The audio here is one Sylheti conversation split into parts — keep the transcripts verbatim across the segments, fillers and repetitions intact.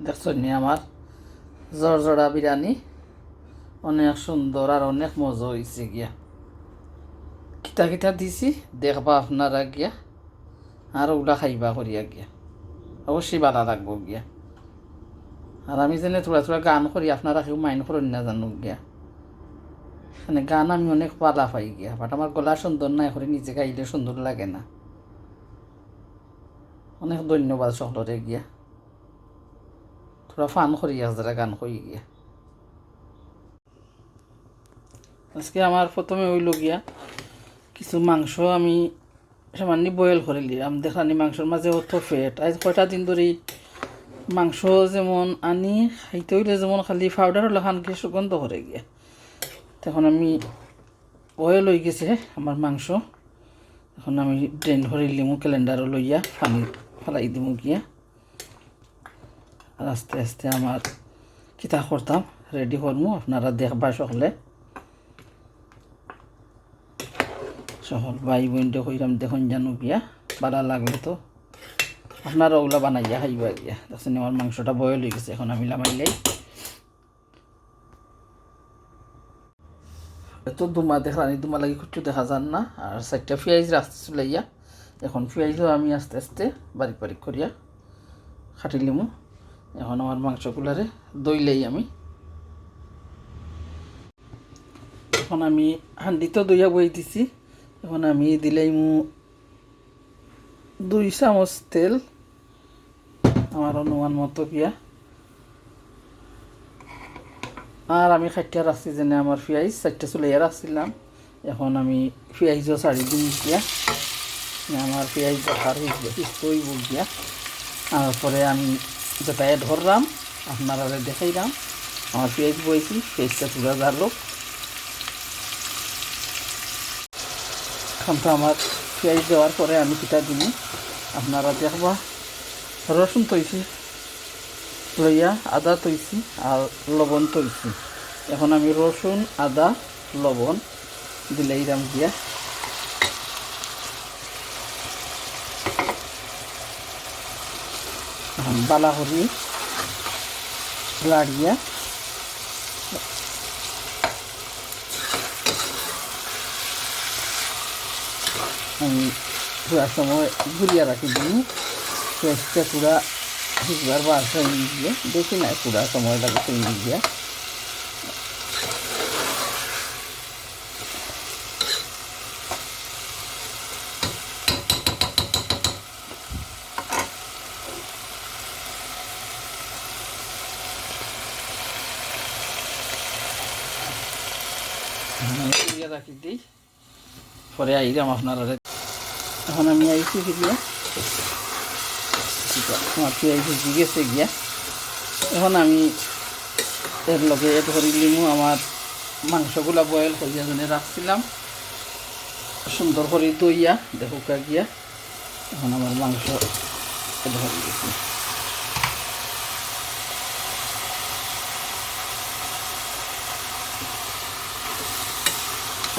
দেখছইন নি আমার জরজরা বিরিয়ানি? অনেক সুন্দর আর অনেক মজা অইছে গিয়া। কিতা কিতা দিছি দেখবা আপনারা গিয়া, আর ওগুলা খাইবা করিয়া গিয়া, অবশ্যই ভালা লাগবো গিয়া। আর আমি যেনে থুড়া থুড়া গান করি, আপনারা কেউ mind করইন না জানো গিয়া, মানে গান আমি অনেক ভালা পাই গিয়া, but আমার গলা সুন্দর নায়, করি নিজে গাইলে সুন্দর লাগে না। অনেক ধন্যবাদ সকলরে গিয়া। থুড়া fun করি এক যারা গান কই গিয়া। আজকে আমার প্রথমে অইলো গিয়া কিছু মাংস আমি সামান্য boil করি লিলাম। দেখলানি মাংসর মাঝে অত fat। আজ কয়টা দিন ধরি মাংস যেমন আনি খাইতে অইলে যেমন খালি powder অলাখান গিয়া সুগন্ধ করে গিয়া। তখন আমি boil অই গেছে আমার মাংস। এখন আমি drain করি লিমু, colander লইয়া পানি ফালাই দিমু গিয়া। আর আস্তে আস্তে আমার কিতা করতাম, ready করমু, আপনারা দেখবা সকলে। সকল ভাই বোনরে কইরাম, দেখইন জানো গিয়া, ভালা লাগলে তো আপনারা ওগুলা বানাইয়া খাইবা গিয়া। দেখছইন নি, আমার মাংসটা boil অই গেছে, এখন আমি লামাইলাই। এত ধুমা দেখলানি, ধুমা লাগি কিচ্ছু দেখা যার না। আর চাইরটা পিয়াইজ রাখছি চুলাইয়া, এখন পিয়াইজও আমি আস্তে আস্তে বারিক বারিক করিয়া কাটি লিমু। এখন আমার মাংসগুলারে ধইলাই আমি। এখন আমি হান্ডিত ধইয়া বই দিছি। এখন আমি দিলাইমু দুই চামচ তেল, আমার অনুমান মতো গিয়া। আর আমি কাটিয়া রাখছি যেনে আমার পিয়াইজ, চাইরটা চুলাইয়া রাখছিলাম। এখন আমি পিয়াইজও ছাড়ি দিমু গিয়া। আমার পিয়াইজ দরকার অইবো, সিদ্ধ অইবো গিয়া। আর পরে আমি যেটা add করলাম, আপনারারে দেখাইলাম। আমার পিয়াইজ বইছি, পিয়াইজটা পুরা জাল অউক। এখন তো আমার পিয়াইজ দেওয়ার পরে আমি কিতা দিমু, আপনারা দেখবা। রসুন থইছি লইয়া, আদা থইছি আর লবণ থইছি। এখন আমি রসুন, আদা, লবণ দিলাইরাম গিয়া। এখন ভালা করি লাড়িয়া আমি পুরা সময় ঘুরিয়া রাখি দিমু। পিয়াইজটা পুরা হিজবার বাস অই গিয়া, বেশি নায়, পুরা সময় লাগে অই গিয়া। ঘুরিয়া রাখি দেই। পরে আইরাম আপনারারে। এখন আমি আইছি ফিরিয়া, আমার পিয়াইজ সিজি গেছে গিয়া। এখন আমি এর লগে add করি লিমু আমার মাংসগুলা boil করিয়া যেনে রাখছিলাম, সুন্দর করি ধইয়া দেখউক্কা গিয়া। এখন আমার মাংস add করি দিছি।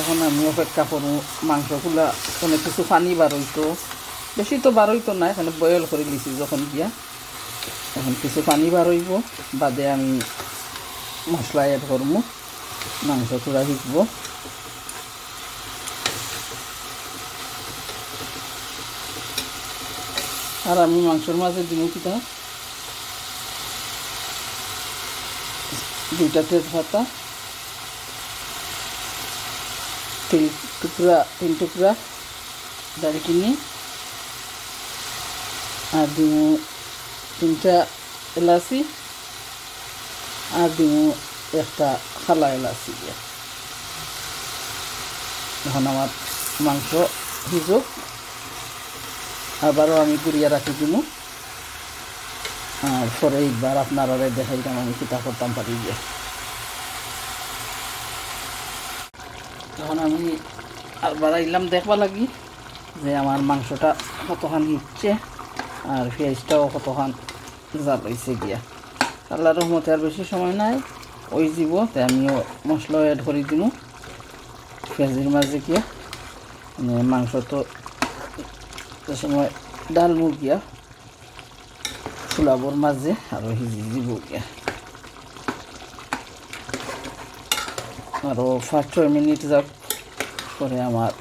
এখন আমি অপেক্ষা করমু মাংসগুলা, মানে কিছু পানি বারইতো, বেশি তো বারইতো না, এখানে boil করি লিছি যখন গিয়া। এখন কিছু পানি বারইবো, বাদে আমি মশলা add করমু, মাংস থুড়া হিজবো। আর আমি মাংসর মাঝে দিমু কিতা, দুইটা তেজপাতা, তিন টুকরা, তিন টুকরা দারচিনি, আর দিমু তিনটা এলাচি, আর দিমু একটা কালা এলাচি দিয়া। এখন আমার মাংস হিজুক, আবারও আমি গুড়িয়া রাখি দিমু। আর পরে একবার আপনারারে দেখাইতাম আমি কিতা করতাম পারি যে। এখন আমি আর বাড়াইলাম দেখবা লাগি যে আমার মাংসটা কতখান হিটছে আর পিয়াইজটাও কতখান জাল অইছে গিয়া। আল্লাহর রহমতে আর বেশি সময় নাই, অইযিবো। তে আমিও মশলা add করি দিমু পিয়াইজর মাঝে গিয়া। মানে মাংস তো যে সময় ডালমু গিয়া, পোলাওর মাঝে আরো হিজি যিবো গিয়া। আরো পাঁচ ছয় মিনিট যাক, পরে আমার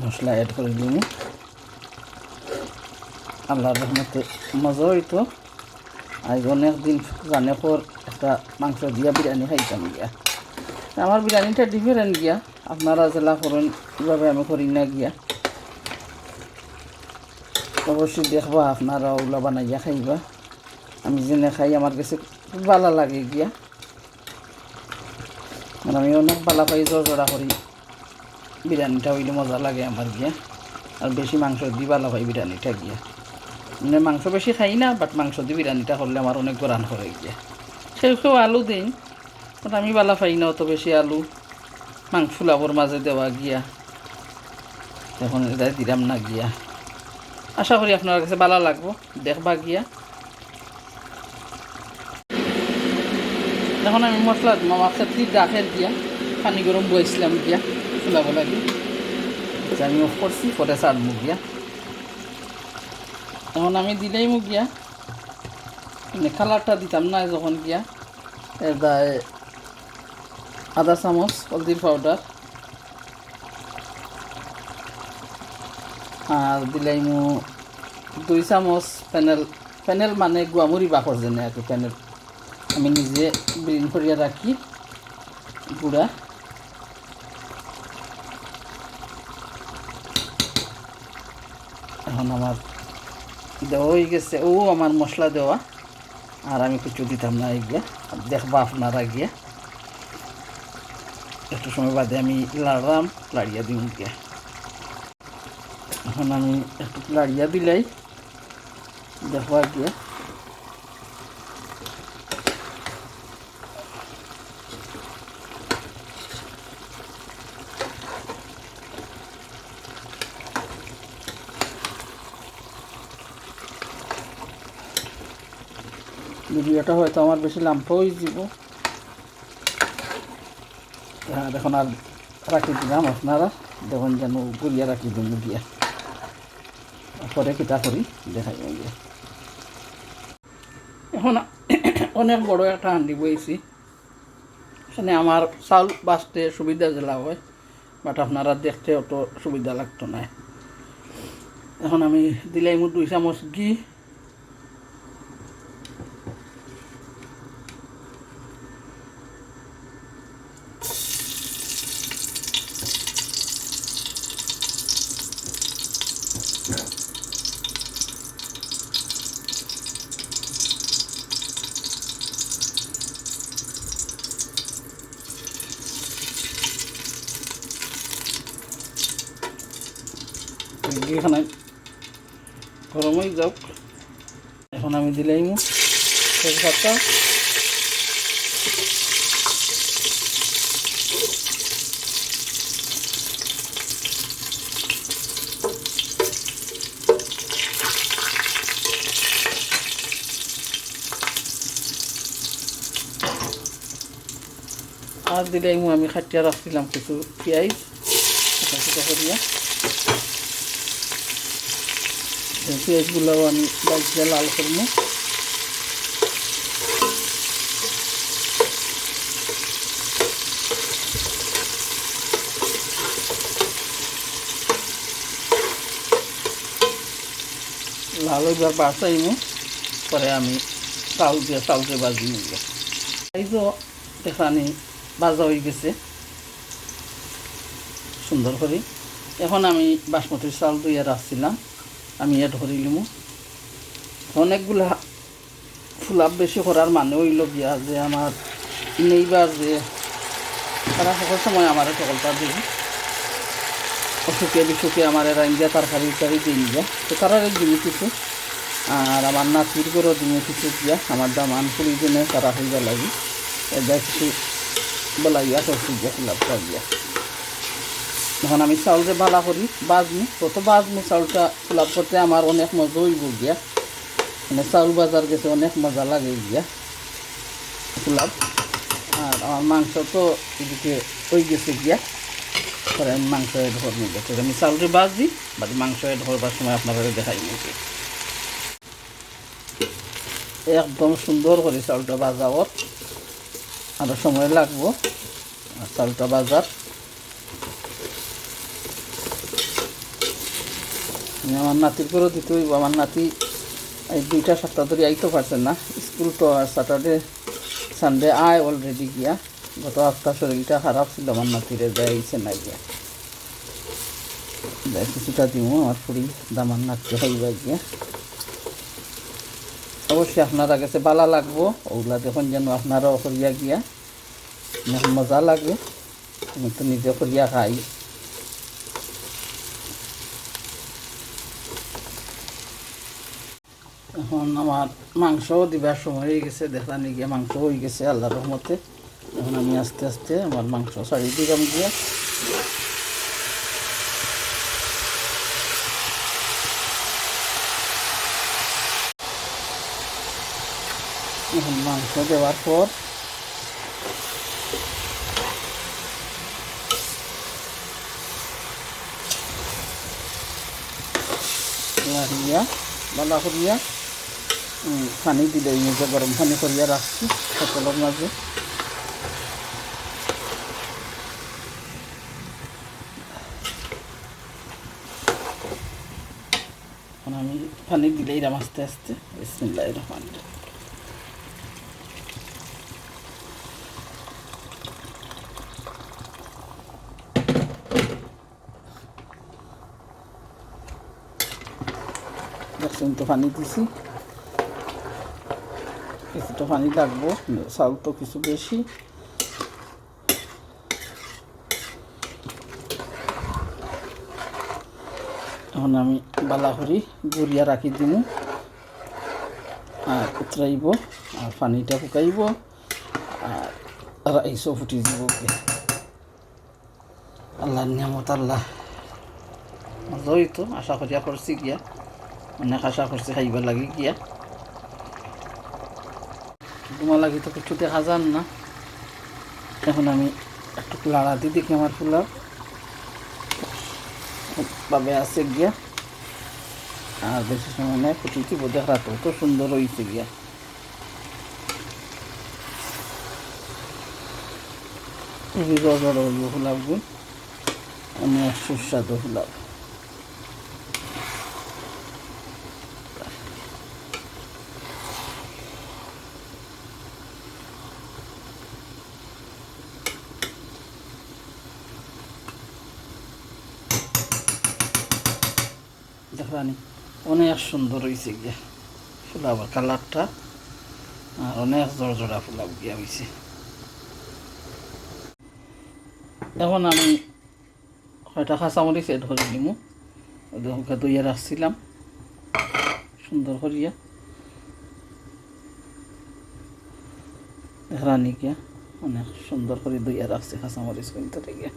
মশলা add করি দিমু। আল্লাহর রহমতে মজা অইতো। আইজ অনেক দিন জানে পর একটা মাংস দিয়া বিরিয়ানি খাইতাম গিয়া। আমার বিরিয়ানিটা different গিয়া, আপনারা যেলা করইন ইভাবে আমি করি না গিয়া। অবশ্যই দেখবা, আপনারা অউলা বানাইয়া খাইবা। আমি যেনে খাই, আমার গেছে খুব ভালা লাগে গিয়া। আর আমি অনেক ভালা পাই, জড়জড়া করি বিরিয়ানিটা অইলে মজা লাগে আমার গিয়া। আর বেশি মাংস দি ভালা পাই বিরিয়ানিটা গিয়া। মানে মাংস বেশি খাই না, but মাংস দি বিরিয়ানিটা করলে আমার অনেক গরান করে গিয়া। কেউ কেউ আলু দেইন, but আমি ভালা পাই না অত বেশি আলু মাংস পোলাওর মাঝে দেওয়া গিয়া। এখন এটা দিলাম না গিয়া। আশা করি আপনার গেছে ভালা লাগবো, দেখবা গিয়া। এখন আমি মশলা দিমু, আমার খেতলি ডাকের গিয়া, পানি গরম বইছিলাম গিয়া, পোলাও লাগি। আচ্ছা, আমি off করছি, পরে ছাড়মু গিয়া। এখন আমি দিলাইমু গিয়া, মানে কালারটা দিতাম না যখন গিয়া, এর দায় আধা চামচ হলদির পাউডার, আর দিলাইমু দুই চামচ ফেনেল। ফেনেল মানে গুয়ামুরি বাকর যেনে আর কি, ফেনেল আমি নিজে blend করিয়া রাখি গুঁড়া। এখন আমার দেওয়া অই গেছে, অউ আমার মশলা দেওয়া। আর আমি কিচ্ছু দিতাম না, এই গিয়া দেখবা আপনারা গিয়া। একটু সময় বাদে আমি লাড়াম, লাড়িয়া দিমু গিয়া। এখন আমি একটু লাড়িয়া দিলাই, দেখবা গিয়া। ভিডিওটা হয়তো আমার বেশি লম্বা অই যিবো। আর এখন আর রাখি দিলাম, আপনারা দেখইন যেন গুড়িয়া রাখি দিমু গিয়া। পরে কিতা করি দেখাই গিয়া। এখন অনেক বড় একটা হান্ডি বইছি, এখানে আমার চাউল বাছতে সুবিধা যেলা হয়, but আপনারা দেখতে অত সুবিধা লাগতো না। এখন আমি দিলাইমু দুই চামচ ঘি। ঘি খানাই গরম অই যাউক। এখন আমি দিলাইমু তেজপাতা। আর দিলাইমু আমি কাটিয়া রাখছিলাম কিছু পিয়াইজ, ছোট ছোট করিয়া। এই পিয়াইজগুলাও আমি ভাজিয়া লাল করমু। লাল অইবার বাছাইমু, পরে আমি চাউল দিয়া, চাউল দিয়া ভাজিমু। এই যে এখানে ভাজা অই গেছে সুন্দর করি। এখন আমি বাসমতি চাউল ধুইয়া রাখছিলাম, আমি add করিলিমু। অনেকগুলা পোলাও বেশি করার মানে অইলো গিয়া যে আমার neighbour যে তারা সকল সময় আমারে সকলতা দেইন, অসুখে বিসুখে আমারে রান্দিয়া তরকারি উরকারি দেইন গিয়া, তো তারারে দিমু কিছু। আর আমার নাতির ঘরো দিমু কিছু গিয়া, আমার দামান ফুরি দিনে তারা অইবার লাগি, এর দায় কিছু বলাইয়া করছি গিয়া পোলাওটা গিয়া। এখন আমি চাউলরে ভালা করি ভাজমু, কত ভাজমু চাউলটা পোলাও করতে আমার অনেক মজা অইবো গিয়া। মানে চাউল ভাজার গেছে অনেক মজা লাগে গিয়া পোলাও। আর আমার মাংস তো এদিকে অই গেছে গিয়া, পরে আমি মাংস add করমু গিয়া। তো আমি চাউলটা ভাজি, বাদে মাংস add করবার সময় আপনারারে দেখাইমু। একদম সুন্দর করি চাউলটা ভাজা অর, আরো সময় লাগবো। আর চাউলটা ভাজার, আমি আমার নাতির ঘরো দিতে অইবো। আমার নাতি এই দুইটা সপ্তাহ ধরি আইতো পারছে না, স্কুল তো আর Saturday Sunday আয় already গিয়া। গত সপ্তাহ শরীরটা খারাপ ছিল আমার নাতিরে, যাই আইছে না গিয়া। যাই কিছুটা দিমু আমার ফুড়ি দামান নাতিয়ে খাইবা গিয়া। অবশ্যই আপনারা গেছে ভালা লাগবো, ওগুলা দেখুন যেন আপনারাও করিয়া গিয়া। অনেক মজা লাগে, আমি তো নিজে করিয়া খাই। এখন আমার মাংস দিবার সময় অই গেছে, দেখরা নি গিয়া মাংস অই গেছে আল্লাহর রহমতে। এখন আমি আস্তে আস্তে আমার মাংস ছাড়ি দিলাম গিয়া। এখন মাংস দেওয়ার পর লাড়িয়া, ভালা করিয়া, উম, পানি দিলে, এই যে গরম পানি করিয়া রাখছি বোতলর মাঝে। এখন আমি পানি দিলাইরাম আস্তে আস্তে। বিসমিল্লাহির রহমানির রহিম। দেখছেন তো, পানি দিছি, কিছুটা পানি লাগবো, চাউল তো কিছু বেশি। এখন আমি ভালা করি গুড়িয়া রাখি দিমু, আর উতরাইবো, আর পানিটা ফুকাইবো, আর রাইসও ফুটি দিবো। আল্লাহর নিয়ামত, আল্লাহ। মজা অইতো, আশা করিয়া করছি গিয়া, অনেক আশা করছি খাইবার লাগি গিয়া। তোমার লাগি তো কিছু দেখা যার না। এখন আমি একটু লাড়া দি দেখি আমার ফুলাও ভাবে আছে গিয়া। আর বেশি সময় নাই, ফুটি দিব, দেখরা তো, তো সুন্দর অইছে গিয়া। খুবই জড় জড় অইবো ফুলাও গুন, অনেক সুস্বাদু ফুলাও। দেখরা নি, অনেক সুন্দর অইছে গিয়া ফুলাওর কালারটা, আর অনেক জড়জড়া ফুলাও গিয়া অইছে। এখন আমি কয়টা কাঁচামরিচ add করি দিমু। ওই দেখো, ধুইয়া রাখছিলাম সুন্দর করিয়া। দেখরা নি গিয়া, অনেক সুন্দর করি ধুইয়া রাখছি কাঁচামরিচ কিনতে গিয়া।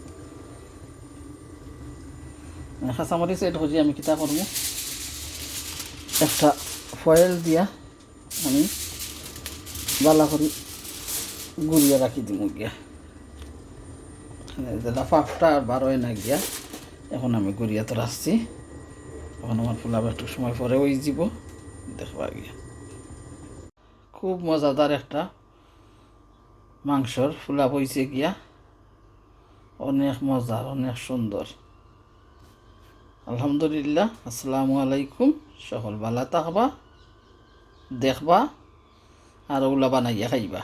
মানে কাঁচামরিচ add করি আমি কিতা করমু, একটা foil দিয়া আমি ভালা করি গুড়িয়া রাখি দিমু গিয়া। মানে যেটা ফাফটা আর বারোয় না গিয়া, এখন আমি গুড়িয়া তো রাখছি। এখন আমার ফুলাও একটু সময় পরে অই যিবো, দেখবা গিয়া। খুব মজাদার একটা মাংসর ফুলাও অইছে গিয়া, অনেক মজার, অনেক সুন্দর। আলহামদুলিল্লাহ, আসসালামু আলাইকুম। সকল ভালা থাকবা, দেখবা, আর ওগুলা বানাইয়া খাইবা।